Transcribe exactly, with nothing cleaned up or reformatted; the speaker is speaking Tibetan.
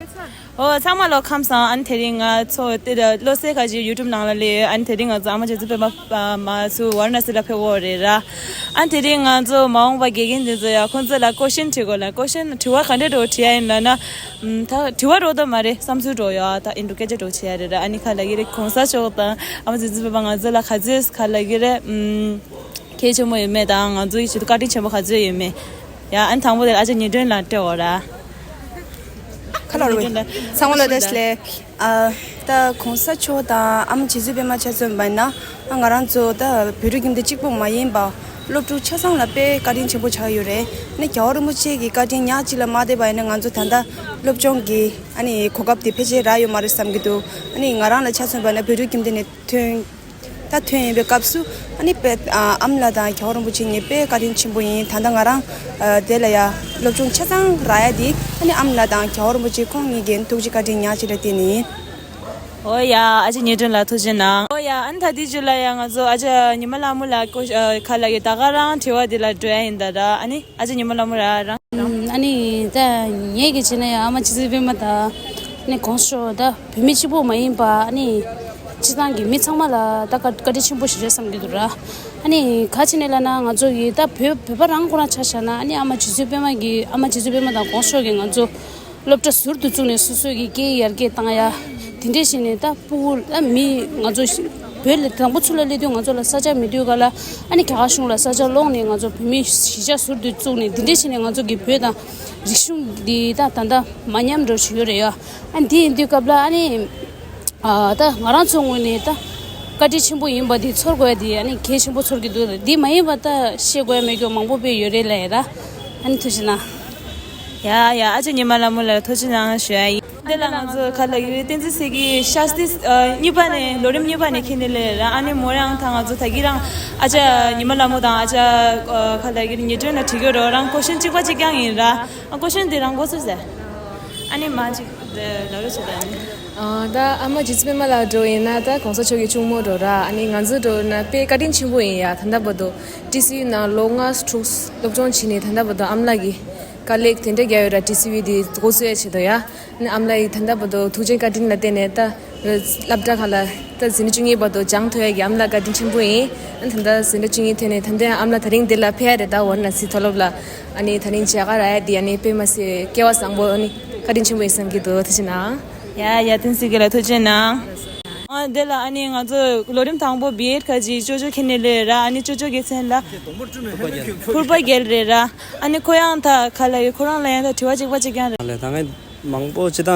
ཨོ་ཚང་མ་ལོ་ཁམས་བཟང་། ཨ་ནི་དེ་རིང་ང་ཚོ་དེ་ལ་བློ་གསལ་ཁ་ཅིག་ཡུ་ཊུབ་ནང་ལ་སླེབས་ཡོད། ཨ་ནི་དེ་རིང་ང་ཚོ་ཨ་མ་རྗེ་བཙུན་པད་མ་མ་སུ་ཝཱ་ར་ཎ་སི་ལ་ཕེབས་འོ་རེད་ར། ཨ་ནི་དེ་རིང་ང་ཚོ་མ་འོངས་པ་དགེ་རྒན་འདི་ཚོ་ཡ་ཁོང་ཚོ་ལ་ཀོ་ཤན་དྲི་དགོས་ལ། ཀོ་ཤན་དྲི་བ་ག་འདྲས་འདྲ་བོ་དྲི་ཡ་ཡིན་ལབ་ན། ཨམ་ད་དྲི་བ་འདྲ་བོ་ད་མ་རེད། བསམ་ཚུལ་འདྲ་བོ་ཡ། ད་ཨིན་འགྲོ་སྐད་ཆ་འདྲ་བོ་བྱེད་ཡ་རེད་ར། ཨ་ནི་ག་ལབ་ཀྱི་རེད། གོང་ས་མཆོག་དང་ཨ་མ་རྗེ་བཙུན་པད་མ་ང་ཚོ་ལ་ག་ཚོད་ག་ལབ་ཀྱི་རེད། ཨམ་གལ་ཆེན་པོ་ཡོད་མེད་དང་ང་ཚོ་ཡི་ཆེད་དུ་བཀའ་དྲིན་ཆེན་པོ་ག་ཚོད་ཡོད་མེད། ཡ་ཨ་ནི་དང་པོ་དེ་ཨ་ཅག་ཉི་སྒྲོན་ལ་སྤྲད་འོ་ར། ཁ་ལག་རུ་ཚང་མ་ལ་བཀྲ་ཤིས་བདེ་ལེགས། ཨ་ད་གོང་ས་མཆོག་དང་ཨ་མ་རྗེ་བཙུན་པད་མ་ཆ་མཚོན་པ་ན། ཨ་ང་རང་ཚོ་ད་བོད་ཕྲུག་ཁྱིམ་སྡེ་གཅིག་པོ་མ་ཡིན་པ། སློབ་ཕྲུག་ཆ་ཚང་ལ་དཔེ་བཀའ་དྲིན་ཆེན་པོ་ཆགས་ཡོད་རེད། ཨ་ནི་རྒྱལ་བ་རིན་པོ་ཆེ་གི་བཀའ་དྲིན་ཉག་གཅིག་ལ་མ་བསྡད་པ་ཡིན་ན་ང་ཚོ་ད་ལྟ་སློབ་སྦྱོང་གི་ཨ་ནི་གོ་སྐབས་དེ་ཕལ་ཆེར་རག་ཡོད་མ་རེད་བསམ་གྱི་འདུག་ཨ་ནི་ང་རང་ལ་ཆ་མཚོན་པ་ན་བོད་ཕྲུག་ཁྱིམ་སྡེ་ནས་ཐོན། ད་ཐོན་ཡིན་པའི་སྐབས་སུ་ཨ་ནི་དཔེ་ཨ་ཨ་མ་ལགས་དང་རྒྱལ་བ་རིན་པོ་ཆེ་ངས་དཔེ་བཀའ་དྲིན་ཆེན་པོ་ཡིན། ད་ལྟ་ང་རང་ཨ་དེ་ལ་ཡ་སློབ་སྦྱོང་ཆ་ཚང་རག་ཡ་དེ་ཨ་ནི་ཨ་མ་ལགས་དང་རྒྱལ་བ་རིན་པོ་ཆེ་ཁོང་གཉིས་ཀྱི་ཐུགས་རྗེ་བཀའ་དྲིན་ཉག་གཅིག་ལ་བརྟེན་ནས་ཡིན། ཨོ་ཡ་ཨ་ཅག་ཉི་སྒྲོན་ལགས་ཐུགས་རྗེ་གནང་། ཨོ་ཡ་ཨ་ནི་ད་དེ་རྗེས་ལ་ཡ་ང་ཚོ་ཨ་ཅག་ཉི་མ་ལྷ་མོ་ལགས་ཀོ་ཨ་ག་ལབ་ཀྱི་ད་ག་རང་དྲི་བ་དེ་ལ་འགྲོ་ཡ་ཡིན་ད་ར། ཨ་ནི་ཨ་ཅག་ཉི་མ་ལྷ་མོ་ར་རང་། ཨ་ནི་ད་ངེད་ཀྱི་བྱས་ན་ཡང་ཨ་མ་རྗེ་བཙུན་པད་མ་དང་ཨ་ནི་གོང་ས་མཆོག་ད་བོད་མི་གཅིག་པོ་མ་ཡིན་པ་ཨ་ནི་སྤྱི་བཏང་གི་མི་ཚང་མ་ལ་ད་བཀའ་བཀའ་དྲིན་ཆེན་པོ་ཞིག་རེད་བསམ་གྱི་འདུག་ར། ཨ་ནི་ག་བྱས་ནས་ལབ་ན་ང་ཚོ་གི་ད་བོད་བོད་པ་རང་ཁོ་རང་ཆ་བཞག་ན་ཨ་ནི་ཨ་མ་རྗེ་བཙུན་པད་མ་གི་ཨ་མ་རྗེ་བཙུན་པད་མ་དང་གོང་ས་མཆོག་གིས་ང་ཚོ་སློབ་གྲྭ་ཟུར་དུ་བཙུགས་ནས་སོ་སོ་གི་སྐད་ཡར་རྒྱས་བཏང་ཡ། དེ་འདྲས་བྱས་ནས་ད་ཕྲུ་གུ་ཨ་མི་ང་ཚོ་བོད་ལ་དང་པོ་ཚུར་ལ་སླེབས་དུས་ང་ཚོ་ལ་ས་ཆ་མེད་དུས་ག་ལ་ཨ་ནི་རྒྱ་གར་གཞུང་ལ་ས་ཆ་སློང་ནས་ང་ཚོ་བོད་མི་གཞིས་ཆགས་ཟུར་དུ་བཙུགས་ནས་དེ་འདྲས་བྱས་ནས་ང་ཚོ་གི་བོད་དང་རིག་གཞུང་འདི་ད་ད་ད་མ་ཉམས་འགྲོ་བཞིན་ཡོད་རེད་ཡ། ཨ་འདི་ཡིན་དུས་སྐབས་ལ་ཨ་ནི་ཨ་ད་ང་རང་ཚོ་ངོས་ནས་ད་བཀའ་དྲིན་ཆེན་པོ་ཡིན་པ་འདི་ཚོར་དགོས་ཡ་འདི་ཨ་ནི་གལ་ཆེན་པོ་ཚོར་གྱི་འདུག་འདི་མ་ཡིན་པ་ད་ཤེས་དགོས་ཡ་མེད་རྒྱུ་མང་པོ་དཔེ་ཡོད་རེད་ལབ་ཡ་ད། ཨ་ནི་ཐུགས་རྗེ་གནང་། ཡ་ཡ་ཨ་ཅག་ཉི་མ་ལྷ་མོ་ལགས་ཐུགས་རྗེ་གནང་ཞུ་ཡ་ཡིན། འདི་ལ་ང་ཚོ་ག་ལབ་ཡོད་བསྟན་འཛིན་ཚེ་སྐྱིད་ཤཱསྟི་ཨ་གཉིས་པ་ནས་ལོ་རིམ་གཉིས་པ་ནས་འཁྱེར་ནས་སླེབས་ར། ཨ་ནི་མོ་རང་ད་ང་ཚོ་ད་གི་རང་ཨ་ཅག་ཉི་མ་ལྷ་མོ་དང་ཨ་ཅག་ཨ་ག་ལབ་ཡོད་ཉི་སྒྲོན་ལ་དྲི་གི་རོགས། རང་ཀོ་ཤན་གཅིག་པ་གཅིག་རྐྱང་ཡིན་ར། ཨ་ཀོ་ཤན་དེ་རང་མགོ་ཚོས་ཟེར། ཨ་ནི་མ་གཅིག་ལ་ལོ་བྱེད་ད་ནི། ཨ་ད་ཨ་མ་རྗེ་བཙུན་པད་མ་ལགས་འགྲོ་ཡིན་ན་ད་གོང་ས་མཆོག་གི་གཅུང་མོ་འགྲོ་ར། ཨ་ནི་ང་ཚོ་འགྲོ་ན་དཔེ་བཀའ་དྲིན་ཆེན་པོ་ཡིན་ཡ། ད་ལྟ་བར་དུ་ཊི་སི་ཝི་ནང་ལོ་ལྔ་དྲུག་སློབ་སྦྱོང་བྱས་ནས་ད་ལྟ་བར་དུ་ཨ་མ་ལགས་ཀྱི་དཀའ་ལས་དེ་འདྲ་རྒྱག་ཡོད་ར། ཊི་སི་ཝི་དེ་འགོ་བཙུགས་ཡ་ཆེད་དུ་ཡ། ཨ་ནི་ཨ་མ་ལགས་ཀྱི་ད་ལྟ་བར་དུ་ཐུགས་རྗེ་བཀའ་དྲིན་ལ་བརྟེན་ནས་ད་སློབ་གྲྭ་ཁག་ལ་ད་འཛིན་གྲྭ་བཅུ་གཉིས་བར་དུ་སྦྱང་ཐུབ་ཡ་གི་ཨ་མ་ལགས་བཀའ་དྲིན་ཆེན་པོ་ཡིན། ཨ་ནི་ད་ལྟ་འཛིན་གྲྭ་བཅུ་གཉིས་ཐོན་ནས་ད་ལྟ་ཨ་མ་ལགས་ད་རིང་འདི་ལ་ཕེབས་ཡ་རེད། ད་ཝཱ་ར་ཎ་སི་མཐོ་སློབ་ལ་ཨ་ནི་ད་རིང་མཇལ་ཁ་རག་ཡ་འདི་ཨ་ནི་དཔེ་མ་སྲིད་སྐལ་བ་བཟང་པོ་ཨ་ནི་བཀའ་དྲིན་ཆེན་པོ་ཡིན་བསམ་གྱི་འདུག་ཐུགས་རྗེ་གནང་། ཡ་ཡ་བསྟན་འཛིན་ཚེ་སྐྱིད་ལགས་ཐུགས་རྗེ་གནང་། ཨ་འདི་ལ་ཨ་ནི་ང་ཚོ་ལོ་རིམ་དང་པོ་བི་ཨེཌ་ཁ་ཅིག་ཅོ་ཅོ་ཁྱེར་ནས་སླེབས་ར། ཨ་ནི་ཅོ་ཅོ་གི་མཚན་ལ་ཕུར་པ་རྒྱལ་རེད་ར། ཨ་ནི་ཁོ་ཡང་ད་ག་ལབ་ཡོད། ཁོ་རང་ལ་ཡང་ད་དྲི་བ་གཅིག་པ་གཅིག་རྐྱང་རེད། ལས་ད་ངས་མང་པོ་སྤྱིར་བཏང་